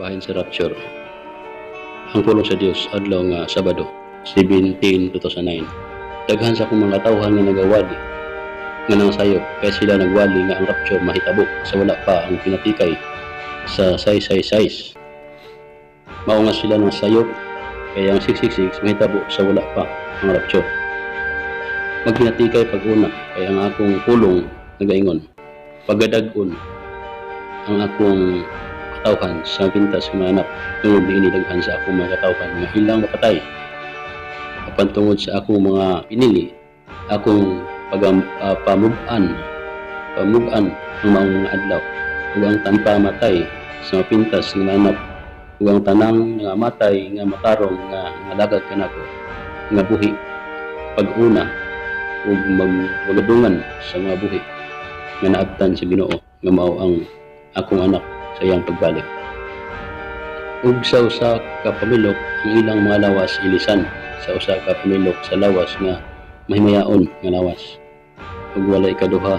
Bahin sa rapture. Ang pulong sa Dios adlaw nga Sabado, 17, 2009. Daghan sa akong mga tawhan nga nagawali nga nangasayop kay sila nagwali nga ang rapture mahitabo sa wala pa ang pinatikay sa 666. Mao nga sila nangasayop kay ang 666 mahitabo sa wala pa ang rapture. Magpinatikay pag-una kay ang akong pulong nagaingon. Pagadag-on ang akong katawhan sa pintas nga mananap tungod niini daghan sa akong mga katawhan nga ilang mapatay. Apan tungod sa akong mga pinili, akong pamug-an ang maong mga adlaw ug ang tampamatay sa mapintas nga mananap ug ang tanang nga matay nga matarong nga ngalagad kanako nga buhi pag-una ug magadungan sa mga buhi nga naabtan sa Ginoo nga mao ang akong anak sa iyang pagbalik. Ug sa usa ka pamilok ang ilang mga lawas ilisan sa usa ka pamilok sa lawas nga mahimayaon nga lawas. Ug walay ikaduha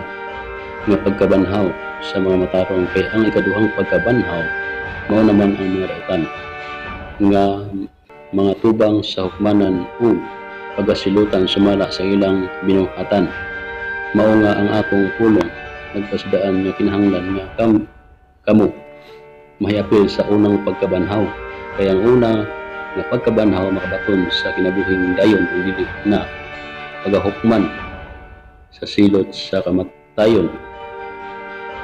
nga pagkabanhaw sa mga matarong kay ang ikaduhang pagkabanhaw mao naman ang mga dautan nga mga tubang sa hukmanan ug pagasilutan sumala sa ilang binuhatan. Mao nga ang akong pulong nagpasidaan nga kinahanglan nga kamo mahiapil sa unang pagkabanhaw kay ang una nga pagkabanhaw makabaton sa kinabuhing dayon ug dili na pagahukman sa silot sa kamatayon.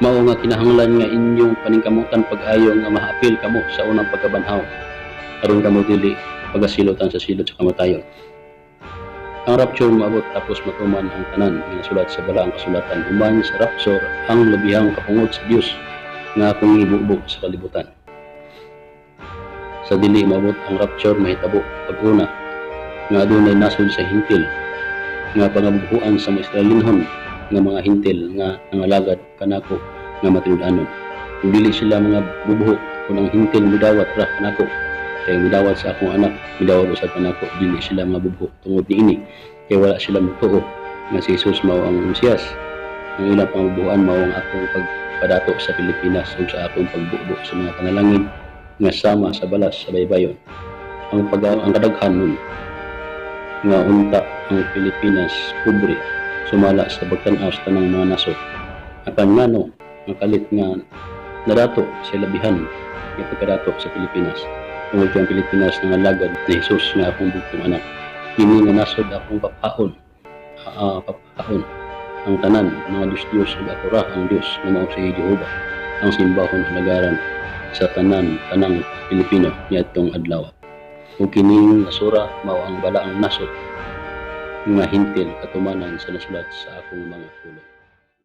Mao nga kinahanglan nga inyong paningkamutan pag-ayo nga maapil kamo sa unang pagkabanhaw aron kamo dili pagasilutan sa silot sa kamatayon. Ang rapture moabot tapos matuman ang tanan nga nasulat sa balaang kasulatan. Human sa rapture ang labihang kapungot sa Dios nga akong gibubo sa kalibutan. Sa dili maabot ang rapture, mahitabo pag-una nga adunay nasod sa Hentil nga pangabuhuan sa mga Israelinhon nga mga Hentil nga nangalagad kanako nga matinud-anon. Kung dili sila mga bubuho, kung ang Hentil midawat ra kanako, kay midawat sa akong anak, midawat usab kanako, dili sila mga bubuho tungod niini kay wala sila motuo nga si Jesus mao ang Mesiyas. Ang ilang pangabuhuan mao ang akong pagpadato sa Pilipinas ug sa akong pagbubo sa mga panalangin nga sama sa balas sa baybayon. Ang kadaghan nun nga unta ang Pilipinas pobre sumala sa pagtan-aw sa tanang mga nasod. Apan ngano ang kalit nga nadato sa labihan nga pagkadato sa Pilipinas? Tungod kay ang Pilipinas nangalagad ni Jesus nga akong bugtong anak. Kini nga nasod akong papaon ang tanan mga Diyos-Diyos ug ako ra ang Dios nga mao si Jehova ang simbahon alagaran sa tanang Pilipino niadtong adlaw. Ug kining nasura mao ang balaang nasod nga Hentil katumanan sa nasulat sa akong mga pulong.